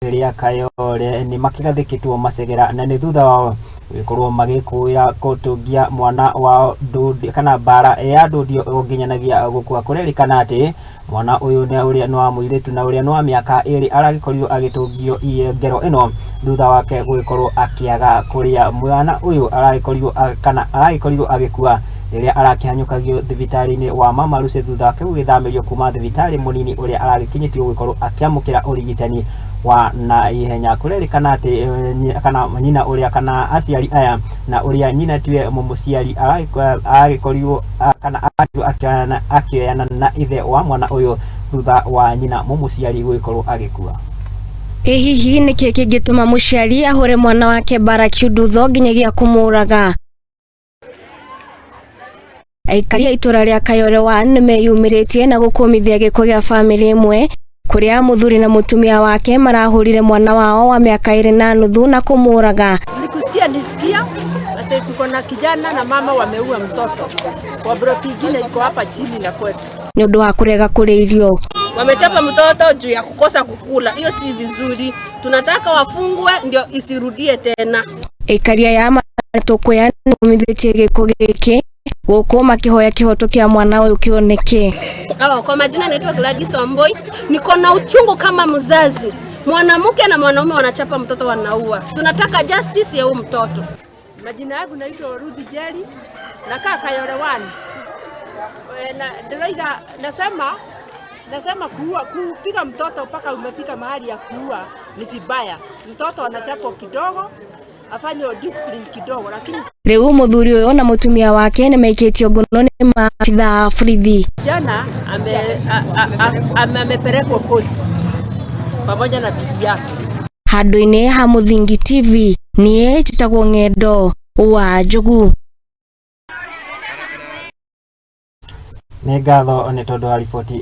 rĩa Kayole nĩ makĩgathĩkĩtwo macegera na nĩ thutha wao gũgĩkorwo magĩkũĩra gũtũngia mwana wao ndũndi kana mbara ya ndũndio nginyanagia gũkua. Kũrerĩkana atĩ mwana ũyũ nĩ ũrĩa nĩ wa mũirĩtu na ũrĩa nĩ wa mĩaka 2 aragĩkorirwo agĩtũngio ngero ĩno thutha wake gũgĩkorwo akĩaga kũrĩa. Mwana ũyũ aragĩkorirwo kana aragĩkorirwo agĩkua rĩrĩa arakĩhanyũkagio thibitarĩ-inĩ wa Mama Lucy thutha wake gũgĩthamĩrio kuma thibitarĩ mũnini ũrĩa aragĩkinyĩtio gũgĩkorwo akĩamũkĩra ũrigitani wa na ihenya. Kũrerĩkana atĩ kana nyina ũrĩa kana aciari aya na ũrĩa nyina tiwe mũmũciari aragĩkorirwo kana akĩoyana na ithe wa mwana ũyũ thutha wa nyina mũmũciari gũgĩkorwo agĩkua. Ĩ hihi nĩkĩ kĩngĩtũma mũciari ahũre mwana wake mbara kiundutho nginyagia kũmũraga? Aikari a itũra rĩa Kayole 1 nĩmeyumĩrĩtie na gũkũmithia gĩko gĩa bamĩrĩ ĩmwe kũrĩa mũthuri na mũtumia wake marahũrire mwana wao wa mĩaka 2.5 na kũmũraga. Nikusikia nisikia ati tuko na kijana na mama wameua mtoto kwa broti ingine iko hapa chini na kwetu. Nĩ ũndũ wa kũrega kũrĩa irio. Wamechapa mtoto juu ya kukosa kukula, hiyo si vizuri. Tunataka wafungwe ndio isirudie tena. Aikari aya matũkũya nĩmomithĩtie gĩko gĩkĩ gũkũ makĩhoya kĩhoto kĩa mwana ũyũ kĩoneke. Oh, kwa majina naitwa Gladys Wamboi. Niko na uchungu kama mzazi. Mwanamke na mwanaume wanachapa mtoto wanaua. Tunataka justice ya huyu mtoto. Majina yangu naitwa Ruth Jerry, nakaa Kayole 1. Na ndĩroiga nasema kuua, kupiga mtoto mpaka umefika mahali ya kuua ni vibaya. Mtoto anachapwa kidogo, afanywe discipline kidogo, lakini Rĩu mũthuri ũyũ na mũtumia wake nĩmaikĩtio ngono nĩ maabithaa a borithi. Jana amepelekwa post pamoja na bibi yake. Handũ-inĩ ha Mũthingi TV niĩ njĩtagwo Ng'endo wa Njogu. Nĩ ngatho nĩ tondũ wa riboti.